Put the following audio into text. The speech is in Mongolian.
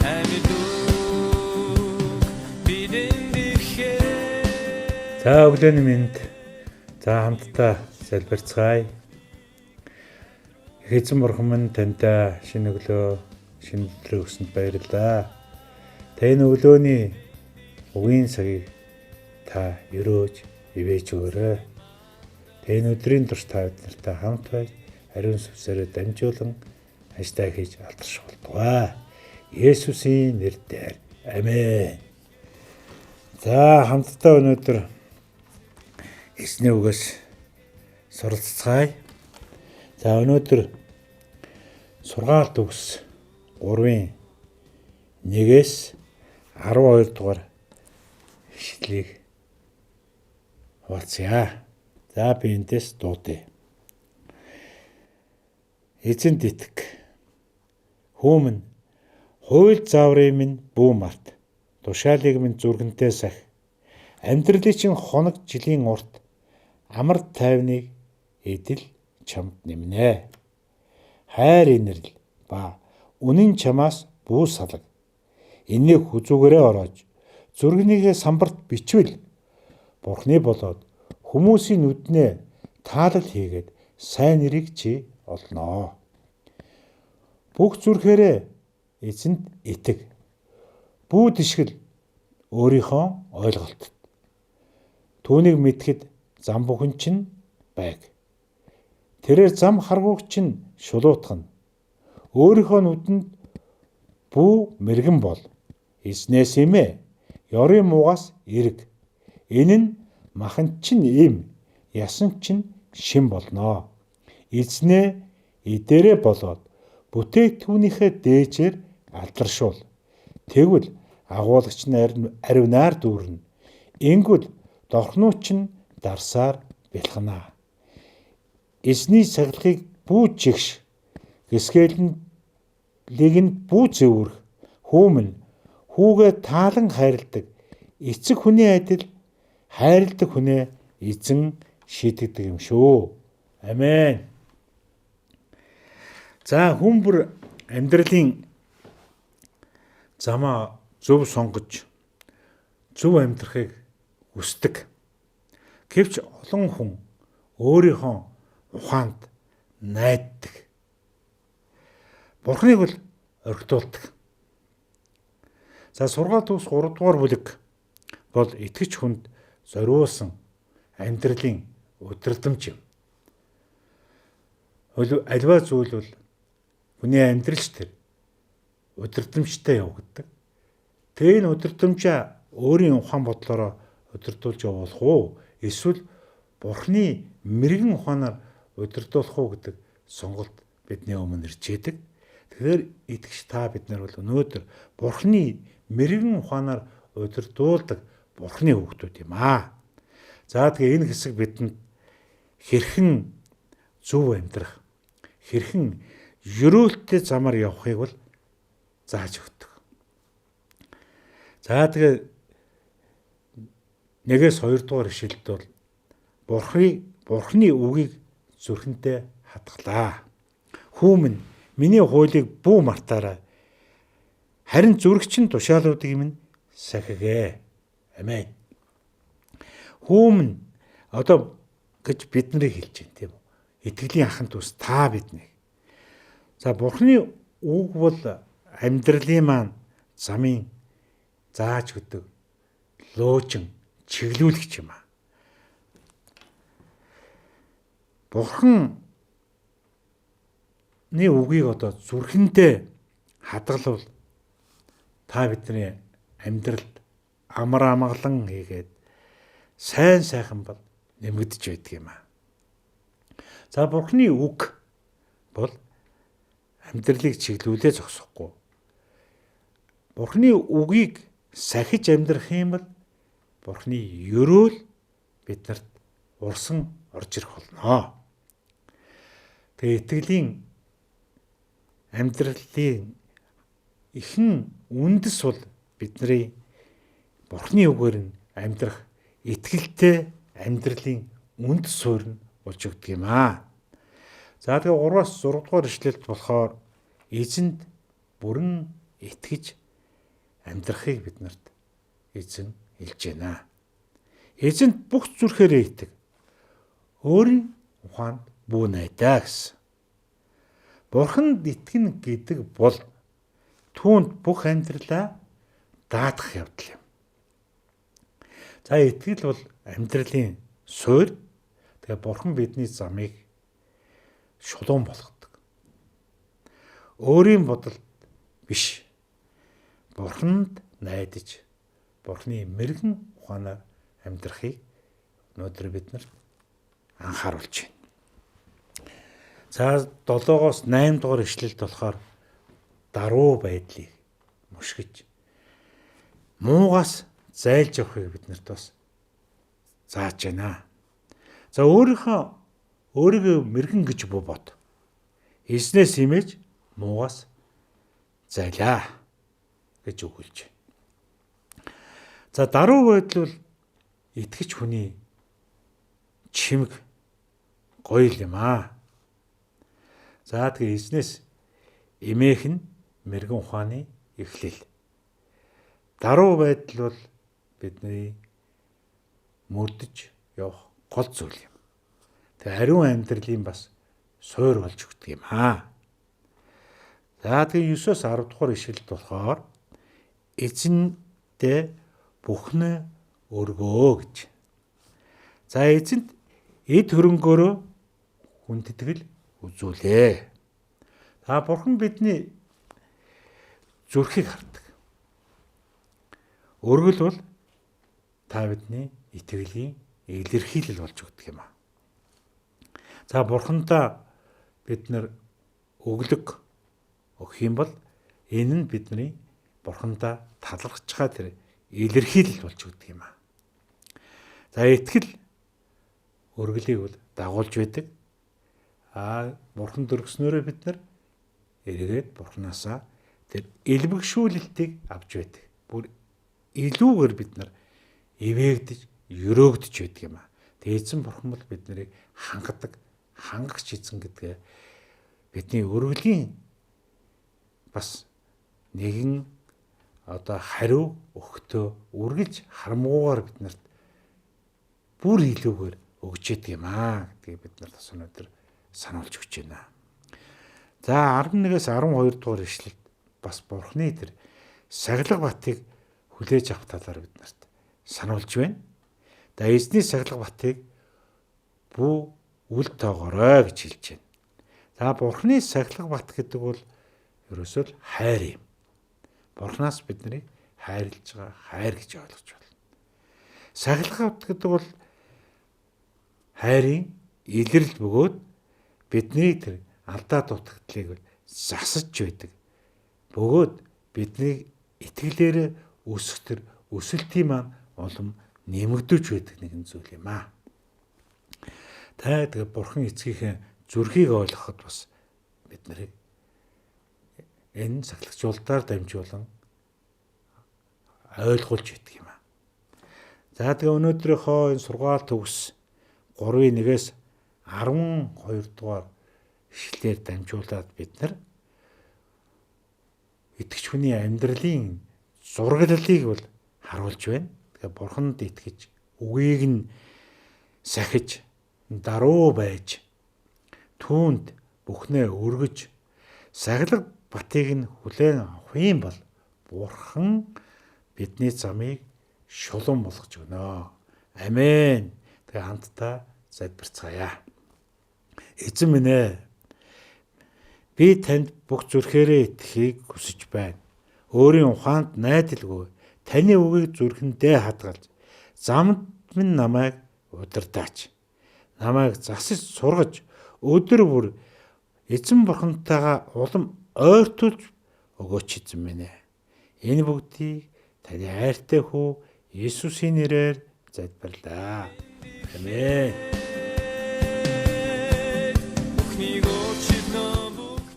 Амьд үг бидэнд ирэхээр. За, өглөөний мэнд. За, хамтдаа залбирцгаая. Эзэн бурхан минь, таньда шинэ өглөө, шинэ өдрийг өгсөнд баярлалаа. Та энэ өглөөний үгийн цагийг та ерөөж, ивэж өгөөрэй. Та энэ өдрийн турш та бид нартай хамт байж, ариун сүнсээрээ дамжуулан ажлаа хийж алдарших болтугай. Есүсийн нэрээр. Амен. За, хамтдаа өнөөдөр эзний үгээс суралцгаая. За, өнөөдөр сургаалт үгс 3-ын 1-ээс 12 дугаар ишлэлийг хуваалцъя. За, би эндээс дуудъя. Эзэнд итг. Хүмүн хууль зааврын минь бүү март. Тушаалыг минь зүрхэнтэй сах. Амьдралын чинь хоног жилийн урт амар тайвныг эдэл чамд нэмнэ. Хайр инэрл ба үнэн чамаас бүү салаг. Энийг хүзүүгээрээ ороож зүрхнийхээ самбарт бичвэл Бурхны болоод хүмүүсийн нүднээ таалал хийгээд сайн нэрийг чи олноо. Бүх зүрхээрээ эзэнд итэг. Бүү дэшгэл өөрийнхөө ойлголтод. Түүнийг мэдхэд зам бүхэн чинь байг. Тэрээр зам харгууг чинь шулуутгана. Өөрийнхөө нүдэнд бүү мэрэгэн бол. Эзнээс имээ, ёрын муугаас эрг. Энэ нь махан чинь им, ясан чинь шим болноо. Эзнээ эдээрээ болоод бүтээгдэхүүнийхээ дээжээр алдаршуул. Тэгвэл агуулагч нь аривнаар дүүрнэ. Ингүүл дорхнуу чинь дарсаар бэлхнаа. Эзний сахилгыг бүү чигш. Гисгээлийг нь бүү зэвүүрх. Хүмүн хүүгээ таалан хайрладаг. Эцэг хүний адил хайрладаг хүнээ эзэн шийтгдэг юм шүү. Амен. За, хүн бүр амьдралын замаа зөв сонгож зөв амьдрахыг хүсдэг. Гэвч олон хүн өөрийнхөө ухаанд найддаг. Бурхныг бол орхитуулдаг. За, сургаал төгс 3 дугаар бүлэг бол итгэгч хүнд зориулсан амьдралын удирдамж юм. Аливаа зүйл бол хүний амьдралч тэр удирдамжтай явагддаг. Тэгээ энэ удирдамжаа өөрийн ухаан бодлороо удирдуулж явуулах уу? Эсвэл Бурхны мэрэгэн ухаанаар удирдуулах уу гэдэг сонголт бидний өмнө ирж идэг. Тэгэхээр итгэгч та бид нар бол өнөөдөр Бурхны мэрэгэн ухаанаар удирдуулдаг Бурхны хүүхдүүд юм аа. За, тэгээ энэ хэсэг бидэнд хэрхэн зөв амьдрах, хэрхэн ерөөлтэй замаар явахыг бол зааж өгдөг. За, тэгээ 1-ээс 2 дугаар ишлэлд бол Бурхны үгийг зүрхэнтэй хадгалаа. Хүмүн миний хуулийг бүү мартаарай. Харин зүрх чинь тушаалуудыг минь сахигээ. Амен. Хүмүн одоо гэж бид нарыг хэлж байна, тийм үү? Итгэлийн ахын дүүс та биднийг. За, Бурхны үг бол амьдралын маань замын зааж өгдөг луужин чиглүүлэгч юм аа. Бурхны үгийг одоо зүрхэндээ хадгалвал та бидний амьдралд амар амгалан хийгээд сайн сайхан бол нэмэгдэж байдаг юм аа. За, Бурхны үг бол амьдралыг чиглүүлээ зогсохгүй. Бурхны үгийг сахиж амьдрах юм бол Бурхны ерөөл биднэрт урсан орж ирэх болно. Тэгээ итгэлийн амьдралын ихэн үндэс бол бидний Бурхны үгээр нь амьдрах итгэлтэй амьдралын үндэс суурь нь болж өгдөг юм аа. За, тэгээ 3-аас 6 дугаар ишлэлд болохоор эзэнд бүрэн итгэж амьдрахыг бид нарт эзэн хэлж байна. Эзэнт бүх зүрхээрээ итэг. Өөрийн ухаанд бүү найдаа гэсэн. Бурханд итгэнэ гэдэг бол түүнд бүх амьдралаа даатгах явдал юм. За итгэл бол амьдралын суурь. Тэгээ Бурхан бидний замыг шулуун болгодог. Өөрийн бодолд биш. Бурханд найдаж, Бурханы мэрэгэн ухаанаар амьдрахыг өнөөдөр бид нарт анхааруулж байна. За 7-оос 8 дугаар ишлэлд болохоор даруй байдлыг мөшгөж муугаас зайлж явахыг бид нарт бас зааж байна. За өөрийгөө мэрэгэн гэж бод. Эзнээс имэж муугаас зайлаа гэж өгүүлж байна. За даруй байдал бол итгэж хүний чимэг гоё юм аа. За тэгээ эзнээс эмээх нь мэрэгэн ухааны эхлэл. Даруй байдал бол бидний мөрдөж явах гол зүйл юм. Тэгээ ариун амьдралын бас суур болж өгдөг юм аа. За тэгээ 9-оос 10 дугаар ишлэлд болохоор эзэндээ бүхнээ өргөө гэж. За эзэнд эд хөрөнгөөрөө хүндэтгэл үзүүлээ. За Бурхан бидний зүрхийг хардаг. Өргөл бол та бидний итгэлийн илэрхийлэл болж өгдөг юм аа. За Бурхандаа бид нар өглөг өгөх юм бол энэ нь бидний Бурхандаа талархаж байгаа тэр илэрхийлэл болж өгдөг юм аа. За итгэл өргөлийг бол дагуулж байдаг. Бурхан дөргснөөрөө бид нар эргээд Бурханаасаа тэр элбэгшүүлэлтийг авч байдаг. Бүр илүүгээр бид нар ивээгдэж, өрөөгдөж байдаг юм аа. Тэгээ эзэн Бурхан бол бид нарыг хангадаг, хангагч эзэн гэдгээ бидний өргөлийн бас нэгэн одоо хариу өгтөө үргэлж харамгуугаар бид нарт бүр илүүгээр өгч яадаг юм аа гэдгийг бид нар бас өнөөдөр сануулж өгч байна. За 11-ээс 12 дугаар ишлэлд бас Бурхны тэр сахилга батыг хүлээж авах талаар бид нарт сануулж байна. За эзний сахилга батыг бүү үл тоогоорой гэж хэлж байна. За Бурхны сахилга бат гэдэг бол ерөөсөө л хайр юм. Бурханаас бид нарыг хайрлаж байгаа хайр гэж ойлгож байна. Сахилга бат гэдэг бол хайрын илрэл бөгөөд бидний тэр алдаа дутагдлыг засаж байдаг. Бөгөөд биднийг итгэлээрээ өсөх тэр өсөлтийн маань улам нэмэгдүүлж байдаг нэгэн зүйл юм аа. Та тэгээ Бурхан эцгийнхээ зүрхийг ойлгоход бас бид нарыг энэ сахилагчулдаар дамжуулан ойлгуулж байдаг юм аа. За тэгээ өнөөдрийнхөө энэ сургаал төгс 3-1-ээс 12 дугаар ишлэлээр дамжуулаад бид нар итгэгч хүний амьдралын зураглалыг бол харуулж байна. Тэгээ Бурханд итгэж, үгийг нь сахиж, даруй байж, түүнд бүхнээ өргөж, сахилга батыг нь хүлээн авах юм бол Бурхан бидний замыг шулуун болгож өгнө. Амен. Тэгээ хамтдаа залбирцгаая. Эзэн минь ээ, би танд бүх зүрхээрээ итгэхийг хүсэж байна. Өөрийн ухаанд найдалгүй таны үгийг зүрхэндээ хадгалж, замд минь намайг удирдаач. Намайг засаж сургаж, өдөр бүр эзэн Бурхантайгаа улам ойртуулж өгөөч эзэн минь ээ. Энэ бүгдийг таны хайртай хүү Иесусийн нэрээр залбирлаа. Амен. Бүхнийг